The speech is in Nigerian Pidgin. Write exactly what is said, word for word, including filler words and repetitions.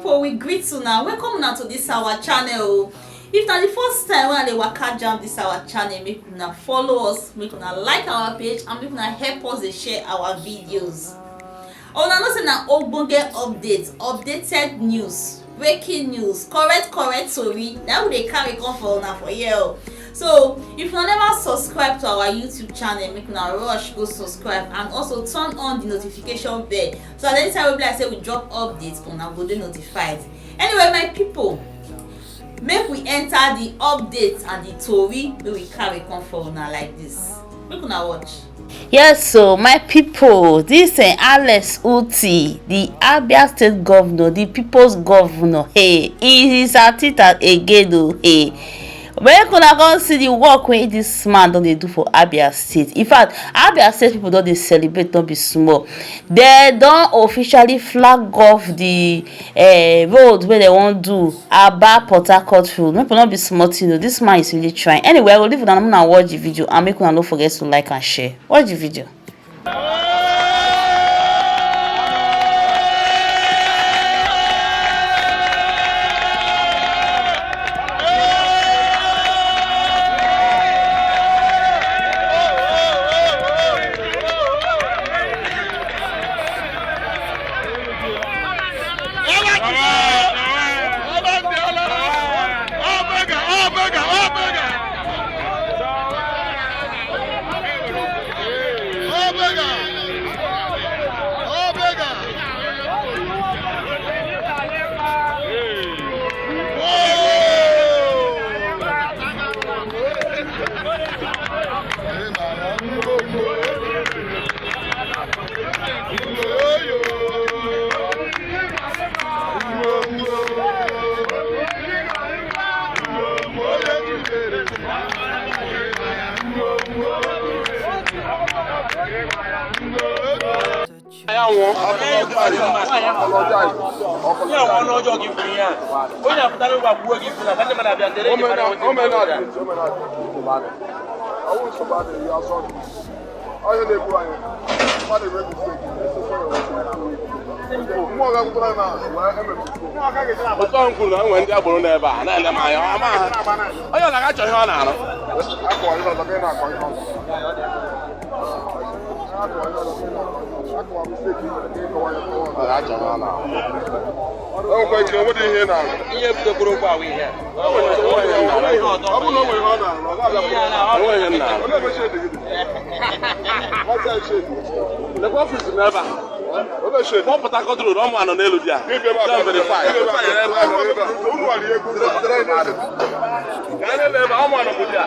People, we greet una, welcome una to this our channel o. If na the first time wey I dey waka jam this our channel, make una follow us, make una like our page, and make una help us dey share our videos. Una know say na ogbonge update, updated news, breaking news, correct correct tori na we dey carry come for una for here o. So if una never subscribe to our YouTube channel, make una rush go subscribe and also turn on the notification bell, so that anytime wey be like say we drop update, una go dey notified. Anyway, my people, make we enter the update and the tori wey we carry come for una like this. Make una watch. Yes, so my people, this uh, Alex Uti, the Abia State governor, the people's governor, hey, he is at it again o, hey. Make una come see the work wey this man don dey do for Abia State. In fact, Abia State people don dey celebrate, no be small. Dem don officially flag off the uh, road wey dem wan do, Aba Port Harcourt road. Make una no be small thing o. This man is really trying. Anyway, I go leave una, una watch the video and make una no forget to like and share. Watch the video. Ya nwụọ. Ihe ọnwụ n'ọjọọ gị kwuru ya. Onye apụtara ụgwọ akwụkwọ gị kwuru na ndị mmadụ abịa tere gị mara onye omenala. Ọnwụ nsogbu adịghị ya, ọzọ. Onye na-egbu anyị. Mmadụ eme mistake. Mmụọ ga-akwụtara na wee eme mistake. Otu ahụ kwuru na enwe ndị agboro n'ebe a na-ele m anya, ọ ma ha. Onye ọzọ ga-achọ ihe ọ na-arụ. Akọ ihe ọzọ, gị na-akọ ihe ọzọ. Akọ ihe ọzọ, gị na-akọ ihe ọzọ. Ọ ga-achọ ihe ọ na-arụ. O nwekwa ike, o nwedị ihe ị na-arụ. Ihe butekwuru ụgwọ ahụ ihe a. Ọ bụrụ na o nwere ihe ọ na-arụ, ọ ga-abịa. Ihe a na-arụ. O nweghị ihe m na-arụ. Ọ na-eme shade gị. Lekwa ọfịs m ebe a. Ọ na-eme shade. Ọ Port Harcourt Road, ọ mụ anọ n'elu dị a. Gị bịa ebe a. Go and verify. Gị bịa ebe a. Unu a na-ekwu. Gaa n'ebe ebe a, ọ mụ anọ bụ dị a.